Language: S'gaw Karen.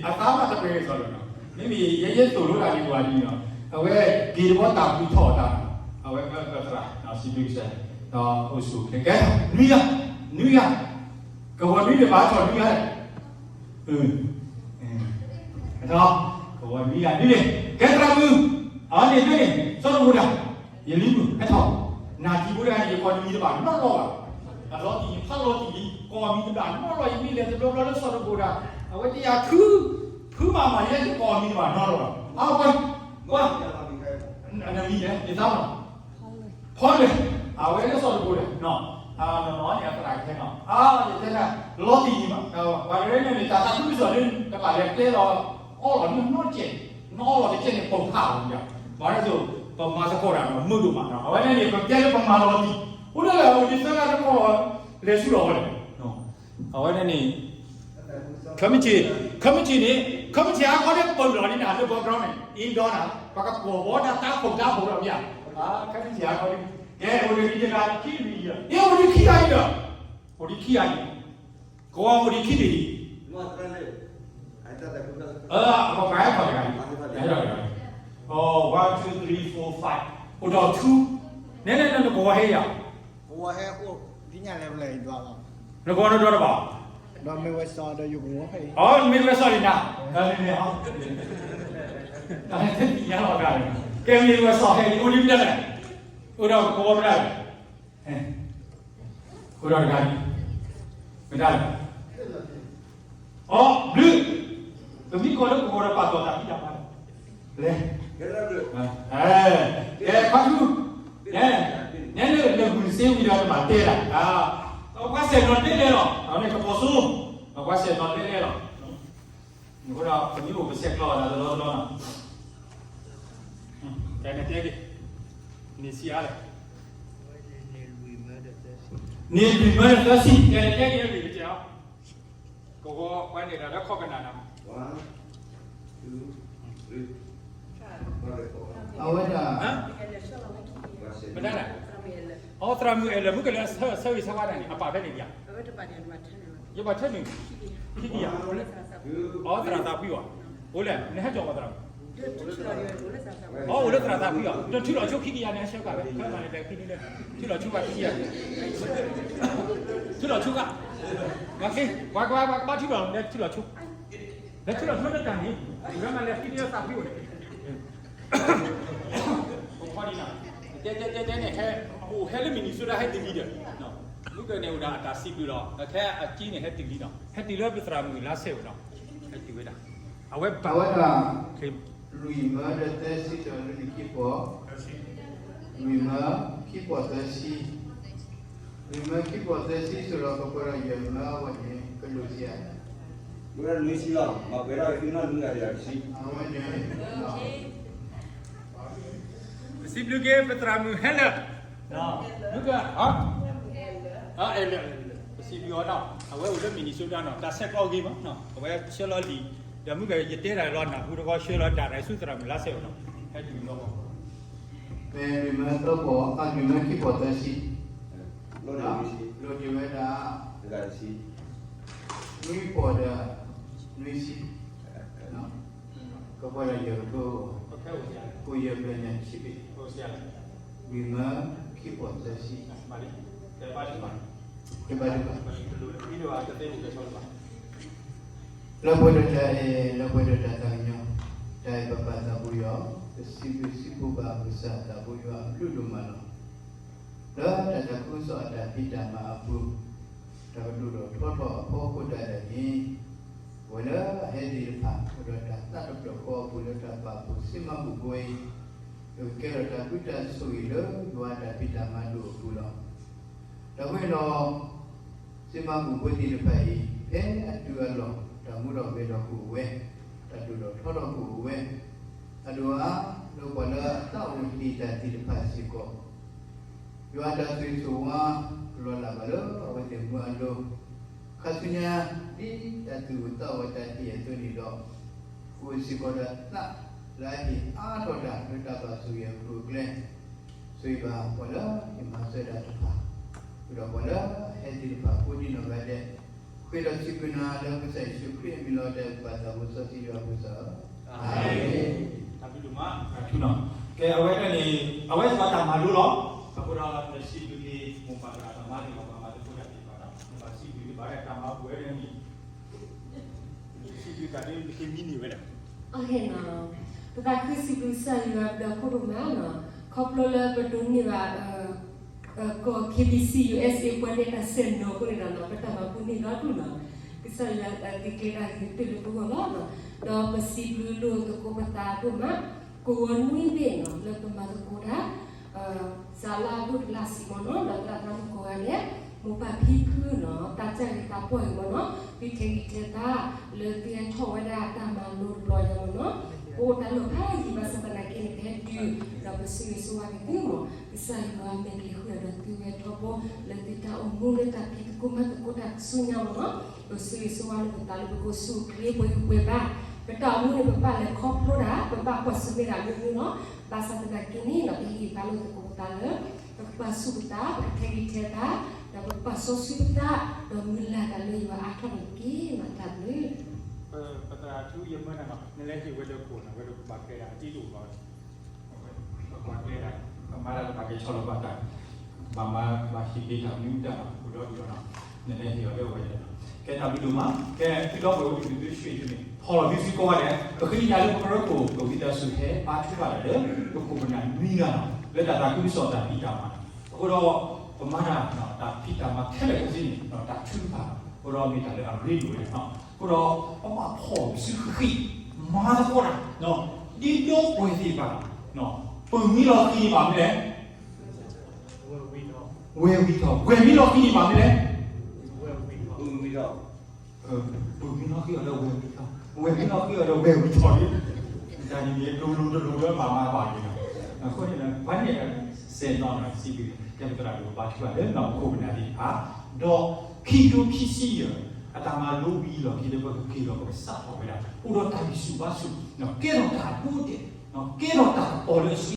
အသးမၤတပှဲၤကစီဒီး, မ့မ့ၢ်ယဲယဲသိၣ်လိတၢ်ဒ်ပှၤဒ်န့ၣ်လီၤ. အဝဲက့ၤတဘီတၢ်ပူၤထီၣ်တၢ်, အဝဲကသရၣ်စံးဘျုးကစၢ်, ဒီးအိၣ်ဆူၣ်ချ့ကဲ, နွံဂၤ, နွံဂၤ, ကဝီၤနွံဂၤဘၣ်ထီၣ်နွံဂၤ, ကဝီၤနွံဂၤနွံဂၤ, ကဲသရၣ်မုၣ်, အန့ၣ်န့ၣ် စီၤတဘိၣ်ဒၣ်, ယလံမုၣ်ဟဲထီၣ်, နၤထံဖိတဂၤန့ၣ် ယကိးနမံၤတဘၣ်နီတဘျီဘၣ်, အလီၤတံၢ်ယဖးလီၤတံၢ်လံ, ကိးမံၤတဘၣ်နီတဘျီ, ယမ့ၢ်လဲၤတဘျီဘျီလၢစီၤတဘိၣ်ဒၣ်, အဝဲတယၤခု, ဖုမးမး ယဲယကိးမံၤတဘၣ်နီတဘျီဘၣ်, အဝဲ, ပှၤ, နမံၤလဲၣ် ယသးမး ဖီလဲၣ်, အဝဲလၢစီၤတဘိၣ်လဲၣ်, နီၢ်နီၢ်န့ၣ် အသရၣ်ခဲနီၤ, ယတဲဒၣ်, လီၤတံၢ်မံၤဘၣ်, ပှၤတရဲန့ၣ်န့ၣ် တၢ်သးခုကစီၣ်ဒ် တဘၣ်လဲၤကျဲလီၤ, အီလီၤန့ၣ်နီတကဲး, နအီလီၤတကဲးန့ၣ် ပိာ်ဖးအီၤယၤ, ဘၣ်ဒ်သိး, ပမၤသကိးတၢ်ဒီးမုာ်ဒိၣ်မးနီၤ, အဝဲန့ၣ်န့ၣ် ပတဲလၢပမၤလီၤတံၢ်, အိၣ်ဒၣ်လဲာ် အိၣ်ဒံးသၢဂၤတခီလီၤ, လဲၤဆူလီၤဝဲလဲၣ် အဝဲန့ၣ်န့ၣ်, committee, committee န့ၣ်, committee အါခီန့ၣ် ပၢၢ်လီၤန့ၣ်နၤ လၢ background န့ၣ် indoor နၤ, ပကပီၢ်ဘီတၢ်တၢ်ဖီၣ်တၢ်ဖီၣ်ဒီးမ့ၢ်ဧါ, committee အါခီန့ၣ်, ကဲ အိၣ်ဒံးတဂၤခံတဂၤ, အ့ၣ်အိၣ်ဒံးခံဂၤအံၤဒီး, အိၣ်ဒံးခံဂၤအံၤ, ကဝီၤအိၣ်ဒံးခံဒံး, အပှၤဟဲထီၣ်တဂၤ, one, two, three, four, five, အိၣ်ဒီး two, နဲနဲနဲ နကဝီၤဟဲယၤ ကဝီၤဟဲအိၣ်, ဒ်ညါလဲၣ်, နကဝီၤနဒိးတဘၣ်, ဒီးမ့ၢ်ဝဲစီၤဒီးယကဝီၤဖဲအံၤ, မ့ၢ်ဝဲစီၤလံနၤ, တၢ်န့ၣ်န့ၣ်, တၢ်န့ၣ်သ့ၣ်ညါလီၤတၢ်န့ၣ်, ကဲမ့ၢ်ဝဲစီၤဟဲလံ အိၣ်ဒံးမ့ၢ်ဒၣ်လဲၣ်, အိၣ်ဒီးကဝီၤမ့ၢ်ဒၣ်လဲၣ်, အိၣ်ဒီးတဂၤန့ၣ်, မ့ၢ်ဒၣ်လဲၣ် အီ ဘျုး, ပမ့ၢ်ကီၢ်လၢကဝီၤဒီးပာ်တီၢ်တၢ်ဖံးတၢ်မၤ, လဲၤ, ကဲခါထူ, နဲလၢနဂုၢ်စ့ဝံၤဒီးတဘၣ်တဲဒၣ်, ပကွၢ်စဲၣ်နီၤတဲလဲၣ်လီၤ, န့ၣ်ကပီၤစိ, ပကွၢ်စဲၣ်နီၤတဲလဲၣ်လီၤ, အဃိဒီးပမ့ၢ်အိၣ်ပဆဲးကျိးအီၤဒၣ်တလီၢ်တလီၢ်နီၤ, ကဲနတဲက့ၤ, န့ၣ်ဆံးအါလဲၣ်, န့ၣ်လွံၢ်မၢဒီးသၢဆံ, ကဲနတဲက့ၤလွံၢ်ကတဲအီၤ, ကဝီၤပှၤန့ၣ်ဒီးလၢခီကနၣ်နီၤ, အဝဲဒၣ်, မတၤလဲၣ်, အီသရၣ်မုၣ်အဲၣ်လၢာ် မုၣ်ကလၢဆၢဂ့ၤဆၢဝါဒၣ်န့ၣ် အပာ်ဖဲန့ၣ်ဒံးဧါ, ယဘၣ်ထၢနုာ်, ခံကယၤ, အီသရၣ်သးဖှံအီၤ, အိၣ်လဲၣ် နဟဲကၠီၣ်အီသရၣ်မုၣ် အအိၣ်လၢသရၣ်သးဖှံအီၤ, ဒီးထုးလီၤဆိခံကယၤန့ၣ် ဟဲဆှၢကၣ်ဝဲ ခဲမၤန့ၣ်ဒီးခံနံၤလၢ, ထုးလီၤဆိဘၣ်ခံကယၤ, ထုးလီၤဆိဘၣ်, ပှၤကဘၣ်ထုးလီၤ လဲၤထုးလီၤဆိ, လဲၤထုးလီၤဆိလၢတၢ်န့ၣ်, လၢမၤလဲၤခံနံၤလၢသးဖှံအိၣ်န့ၣ်, အိၣ်ခီဒံးနီၤ, တဲတဲတဲတဲန့ၣ် ဟဲ, အိၣ်ဟဲလၢ Minnesota ဟဲတုၤလံဒီး, မုၢ်ကန့ၣ်အိၣ်ဒၣ်အတၢ်စံးဘျုးလီၤ, ခဲအကံန့ၣ် ဟဲတုၤလံနီၤ, ဟဲတုၤလၢပသရၣ်မုၣ်လါစဲအိၣ်နီၤ, ဟဲတုၤဝဲဒၣ်, အဝဲဘၣ်ဝဲဒၣ်, လွံၢ်မၢဒီးသၢဆံဒီးလွံၢ်နံၣ်ခံပီၢ်, လွံၢ်မၢခံပီၢ်သၢဆံ, လွံၢ်မၢခံပီၢ်သၢဆံ စိၤလီၤကပှဲၤဒီးယဲၢ်မၢအဝဲန့ၣ် ကလိၣ်စ့ဧါ, မ့ၢ်နွံဆံလီၤ, မၤပှဲၤထီၣ်ကသ့နီၢ်နွံဂၤတဂၤတဆံ, အဝဲန့ၣ် ပစံးဘျုးက့ၤပသရၣ်မုၣ်ဟဲလၢာ်, မုၢ်က, အဲၣ်လၢာ်, ပစံးဘျုးအီၤနီၤ, အဝဲအိၣ်လၢ Minnesota နီၤ, တၢ်ဆဲးကျိးဂ့ၤမးနီၤ, အဝဲဆှၢလီၤလံာ်, ဒီးမုၢ်က ယတဲတၢ်လီၤနၢ်ဟူတခီ ဆှၢလီၤဒၣ်ရၤဆူသရၣ်မုၣ်လါစဲအိၣ်နီၤ, ဟဲတုၤလီၤ, မ့ၢ်လွံၢ်မၢသၢပီၢ်, အလွံၢ်မၢခံပီၢ်သၢဆံ, လိၣ်ဒံးဝဲဒၣ် နွံပီၢ်ဒီး နွံဆံ, ကပှဲၤဒီးယဲၢ်ကထိ, ကိၣ်ယဲၢ်ဘျဲၣ်ညါခံဘ့ၣ်, လွံၢ်မၢခံပီၢ်သၢဆံ, ကဘၣ်ဒံးဘၣ်, လၢပှဲၤဒီးတၢ်အဲၣ်, လၢပှဲၤဒီးတၢ်သးကညီၤ, တၢ်အဲၣ်ပပၢ်သးဘိယွၤ, ပစံးဘျုးစံးဖှိၣ်ဘၣ်ကစၢ်သးဘိယွၤအဘျုးဒိၣ်မးလီၤ. လၢတၢ်သးခုကစီၣ်အတၢ်ဖံးတၢ်မၤအပူၤ, တၢ်ကဒိၣ်ထီၣ်ထီထီၣ်အဖီခိၣ်ဒၣ်လဲာ်န့ၣ်, ပဝဲလၢအဟဲသ့ၣ်တဖၣ် အိၣ်ဒီးတၢ်သးတဖျၢၣ်ဃီအပူၤလၢတၢ်ပာ်ဖှိၣ်စံးမၤဘူၣ်ဘိအံၤ, ပကကဲထီၣ်တၢ်ဘျုးတၢ်ဆိၣ်ဂ့ၤလၢယွၤအတၢ်ဖံးတၢ်မၤဒိၣ်အပူၤလီၤ. တၢ်ဝဲန့ၣ်ဒီး စံးမၤဘူၣ်ဘိသ့ၣ်တဖၣ်အံၤ, ဖဲအတုၤအလီၢ် တၢ်မူထီၣ်ဂဲၤထီၣ်ကအိၣ်ဝဲ, တၢ်ဒိၣ်ထီၣ်ထီထီၣ်ကအိၣ်ဝဲ, အဒိၣ်အါ လၢပှၤလၢအသးအိၣ်ဟ့ၣ်တၢ်သ့ၣ်တဖၣ်စ့ၢ်ကီး, ယွၤအတၢ်ဆိၣ်ဂ့ၤဆိၣ်ဝါ ကလီၤလးဘၣ်လၢအဝဲသ့ၣ်မူအလိၤ, ခါဆူညါ ဒ်တၢ်သူၣ်အိၣ်သးအိၣ်အတၢ်ဟ့ၣ်အသိးန့ၣ်ဒီး, ကအိၣ်စ့ၢ်ကီးဒီးသးလၢအဟ့ၣ်အါထီၣ်တၢ်လၢတၢ်ဘၣ်ဆိၣ်ဂ့ၤအကျိၤအကျဲ, ဆိၣ်ဂ့ၤဘၣ်ပှၤလၢအဟ့ၣ်မၤစၢၤတၢ်တဖၣ်, ဒီးပှၤလၢအဟဲသ့ၣ်တဖၣ်ကိးဒံနီၢ်ဂၤဒဲး, ဃ့ဒီးစံးဘျုးနၤလၢကစၢ်ယ့ၣ်ၡူးခရံာ်အမံၤလီၤ. တၢ်ဘျုးဒိၣ်မး, အထူးနီၤ. ကဲ အဝဲဒၣ်န့ၣ် အဝဲစ့ၢ်ကီးတၢ်မၤလိလီၤ. အဃိဒီး ပစံးဘျုးက့ၤမိၢ်ပၢ်သရၣ်သမါသ့ၣ်တဖၣ် ပှၤမၤသကိးတၢ်သ့ၣ်တဖၣ်ဒီး ပစံးဘျုးက့ၤဘၣ်တၢ်မၤပှဲၤဝဲဒၣ်န့ၣ် စံးဘျုးတၢ်ဒ်နကမံန့ၢ်ဝဲဒၣ် ပသးခုစံးဘျုးကစၢ်ယွၤ ပဒီပုၢ်ဝဲၢ်မးနီၤ, ခီဖျိလၢပဒိးန့ၢ်ဘၣ် ကီၢ် K B C U S A ပှၤနဲၣ်တၢ်ဆဲးနီၤအဃိန့ၣ်ဒီးနီၤ ပတၢ်မၤပူၤန့ၢ်ဒီဒူၣ်နီၤ, ကစၢ်ယွၤအတၢ်ဂ့ၢ်ကျဲၤတၢ်ဂ့ၢ်တၢၢ်လၢပဂီၢ်လီၤ. ဒီးပစံးဘျုးလိာ်သကိးပသးဒိၣ်မး ကဝီၤနွံဘ့ၣ်နီၤ လၢပမၤသကိးတၢ် စးလၢအဒိၣ်တလါစံးမ့ၢ်နီၤ ဒီးသရၣ်သမါကိးဂၤဒဲး မိၢ်ပၢ်ဖံဖုနီၤ တၢ်ကၢ်ဂ့ၤသးပှၢ်ဂ့ၤမ့ၢ်နီၤ သုထဲးဂံၢ်ထဲးဘါ လၢသုဟဲထီၣ်ဝဲဒၣ်တၢ်မၤလိတဘျီညါမ့ၢ်နီၤ, ပအိၣ်တၢ်လီၢ်ဖးယံၤဘၣ်ဆၣ်သနာ်က့န့ၣ် ပဟဲတုၤ ဒီးပဆၢဂ့ၤဆၢဝါက့ၤသုမ့ၢ် ကစၢ်ယွၤမဲာ်ကလံၤဃုာ်ဒီးသုဝဲထီဘိ လၢသုတၢ်အိၣ်မူလၢတၢ်ဖံးသကိးမၤသကိးတၢ် ကဆူညါမ့ၢ်နီၤ, ပဆၢဂ့ၤဆၢဝါလၢပသးလၢပကအိၣ်ဆူၣ်အိၣ်ချ့ပှဲၤဂံၢ်ပှဲၤဘါ, ပတၢ်အိၣ်မူန့ၣ် ပဘၣ်လဲၤခီဖျိဒၣ် ပဘၣ်ကွၢ်ဆၢၣ်မဲာ်ဒၣ်မ့ၢ်မ့ၢ်နီၤ, ဘၣ်ဆၣ်သနာ်က့န့ၣ်နီၤ ပဟ့ၣ်ဂံၢ်ဘါလိာ်သကိးပသးလၢ ပကပာ်ဆူၣ်ပသး ပကထဲးဂံၢ်ထဲးဘါ ဒီးပကပာ်စီဆှံပသး ဒီးမုၢ်လၢ်တၢ်လၢယွၤအါထီၣ်န့ၣ်တက့ၢ်နီၤ တၢ်ဘျုး ပသရၣ်ထူယမၢနၤနီၤ နလဲၤဟ့ၣ်ဝဲလၢခိၣ်နီၤ ဝဲလၢပဘၣ်ကျဲဒၣ်အတံၤဒိၣ်ဘၣ် ပှၤကျဲဒၣ် ပမၤတၢ်တဘၣ်ကဲဆီလီၤပှၤတၢ် ဘၣ်မၤဘၣ်ဟ့ၣ်က့ၤတၢ်မနုၤတၢ်နီၤ အိၣ်ဒီးဒ်အီၤနီၤ နလဲၤဟ့ၣ်အီၤလၢအဝဲဒၣ်နီၤ ကဲတၢ်ဘျုးဒိၣ်မး ကဲသုဒီပုၢ်ဝဲၢ်ဝံၤသုသ့ၣ်တဖၣ်န့ၣ် ဖီၣ်လီၤသုစုကိးဂၤဒဲး ပဃ့ကညးလၢပကရၢခိၣ် ပဝံသးစူၤဟဲဘါထုကဖၣ်တၢ်လၢ ပခိၣ်ပနၢ်နွံဂၤနီၤ လၢတၢ်သးခုကစီၣ်တၢ်ဖံးတၢ်မၤနီၤ အဃိဒီး ပမၤတၢ် တၢ်ဖံးတၢ်မၤခဲလၢာ်ခဲဆ့န့ၣ် တၢ်ထုကဖၣ် အဃိဒီးမ့ၢ်တၢ်လၢအရ့ဒိၣ်ဝဲဒၣ်နီၤ အဃိဒီး ပဘၣ်ဖီၣ်စုဃံးဃံး မၤသကိးတၢ် ဒ်ဒီပုၢ်ဝဲၢ်သ့ၣ်တဖၣ် ပုၢ်မံလီၤဃံၤန့ၣ်ဘၣ်မနုၤလဲၣ် ဝဲၢ်ဝံထီၣ် ဝဲၢ်မံလီၤဃံၤန့ၣ်ဘၣ်မနုၤလဲၣ် ပုၢ်မံလီၤဃံၤအီၤဒီးဝဲၢ်ဝံထီၣ် ဝဲၢ်မံလီၤဃံၤအီၤဒီးဝဲၢ်ဝံထီၣ် တၢ်န့ၣ်မ့ၢ်တလိၤတလိၤဒီးဘၣ်မၤဘၣ်က့ၤနီၤ အဃိန့ၣ် ပှၤန့ၣ်စဲးနီၤနီၤစံးဘျုး ကဲပသရၣ်ဒိၣ်ဘါထုကဖၣ်လၢနီၢ်ခိၣ်ပနၢ်သ့ၣ်တဖၣ် ဒီးခံကထိခံဆံယဲၢ် အတၢ်မၤလိဝံၤလီၢ်ခံလၢပကက့ၤလီၤပကစးထီၣ်ဝဲဒၣ် အိၣ်ဒီးတၢ်ဂံၢ်ဆူၣ်ဘါဆူၣ် ကဲထီၣ်တၢ်ဒိတဲာ် ကဲထီၣ်တၢ်ကပီၤလၢအဆှံ